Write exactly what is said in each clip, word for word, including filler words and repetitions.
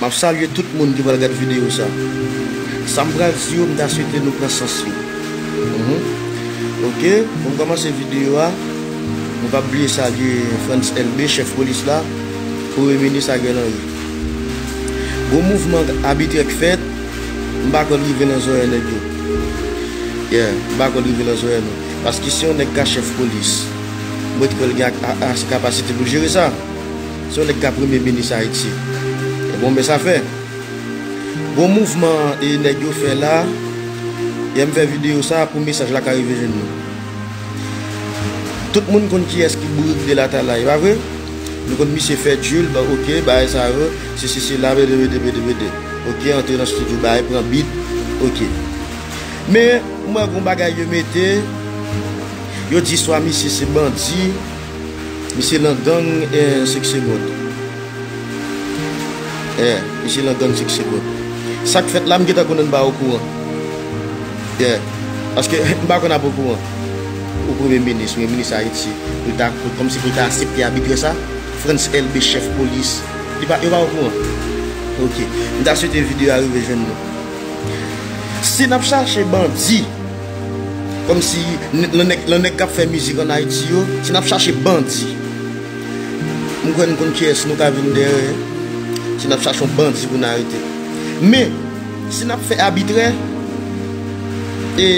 M ap salye tout moun ki pral gad videyo sa. Sa m pral di yo, m ta swete nou pran sans yo. Mhm. Oke, pou m kòmanse videyo a, nou p ap bliye salye Frantz Elbé, chèf polis la, Premye Minis Ariel Henry. Gwo mouvman abitrè k fèt, m pa kwè l rive nan zòrèy nèg yo. Yeah, m pa kwè l rive nan zòrèy nou. Paske si yon nèg ka chèf polis, mwen t kwè l gen a- a- ase kapasite pou l jere sa. Se yon nèg ka premye minis Ayiti. E bon, men sa fè. Bon mouvman e nèg yo fè la, e m fè videyo sa pou mesaj la ka rive jwenn nou. Tout moun konn kiyès ki Bourik de Latalay, pa vre? Nou konn misye fè Jul, ba, oke, bagay sa yo, se, se, se la, bede, bede, bede, bede. Oke, antre nan estidyo, bagay, pran bit, oke. Men, m wè gon bagay yo mete, yo di swa misye se bandi, misye nan gang, e, senk segond. Yeah, misye nan gang senk segond. Sa k fèt la, m gentan konnen n pa okouran. Yeah. Paske m pa konn ap okouran. Ou premye minis, premye minis Ayiti, pou ta, pou, kòmsi pou ta aksepte abitrè sa, Frantz Elbé, chèf polis, li pa, yo pa okouran. Oke. M ta swete videyo a rive jwenn nou. Si n ap chache bandi, kòmsi n- nan nèg, nan nèg k ap fè mizik ann Ayiti yo, si n ap chache bandi, m kwè n konn kiyès nou ka vin dèyè. Si n ap chache yon bandi pou n arete. Men, si n ap fè abitrè, e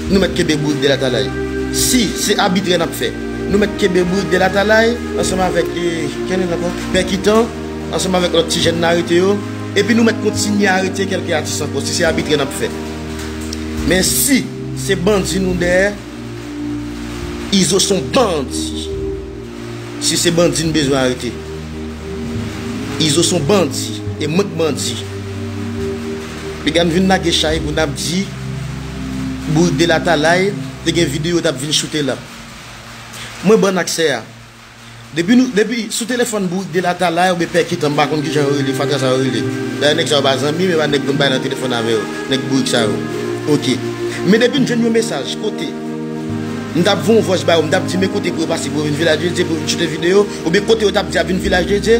nou mèt kenbe Bourik de Latalay. Si se abitrè n ap fè, nou mèt kenbe Bourik de Latalay ansanm avèk, e, kenn ankò? Pèkitan, ansanm avèk lòt ti jèn n arete yo. Epi nou mèt kontinye arete kèlke atis ankò, si se abitrè n ap fè. Men si se bandi nou dèyè, Izo se yon bandi. Si se bandi n bezwen arete. Izo se yon bandi, e mwen k bandi. Piga n vin lage chay pou n ap di Bourik de Latalay te gen videyo t ap vin choute la. Mwen ban n aksè a. Depi nou, depi sou telefòn Bourik de Latalay oubyen Pèkitan, m pa konn kijan yo rele, fatra sa yo rele. Dayè nèg sa yo pa zanmi m, e pa nèg konn pale nan telefòn avè yo, nèg Bourik sa yo. Oke. Men depi n jwenn yon mesaj, kote m t ap voye yon voice ba yo, m t ap di men kote pou yo pase pou yo vin Vilaj de Dye, pou yo vin choute videyo, oubyen kote yo t ap di ap vin Vilaj de Dye,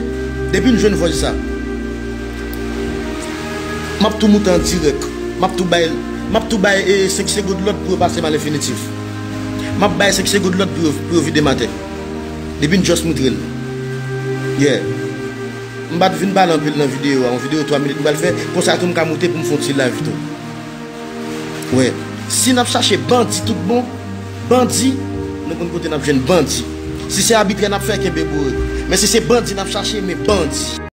depi n jwenn voice sa, m ap tou moute an dirèk. M ap tou bay, m ap tou bay, e, senk segond lòd pou yo pase m a lenfinitif. M ap bay senk segond lòd pou yo, pou yo vide m atè. Depi n just moutre l. Yeah. M pa t vin pale anpil nan videyo a. Yon videyo twa minit m pral fè. Konsa tou m ka moute pou m fè yon ti live tou. Wè. Si n ap chache bandi tout bon, bandi, nou konn kote n ap jwenn bandi. Si se abitrè n ap fè, kenbe Bourik. Men si se bandi n ap chache, men bandi.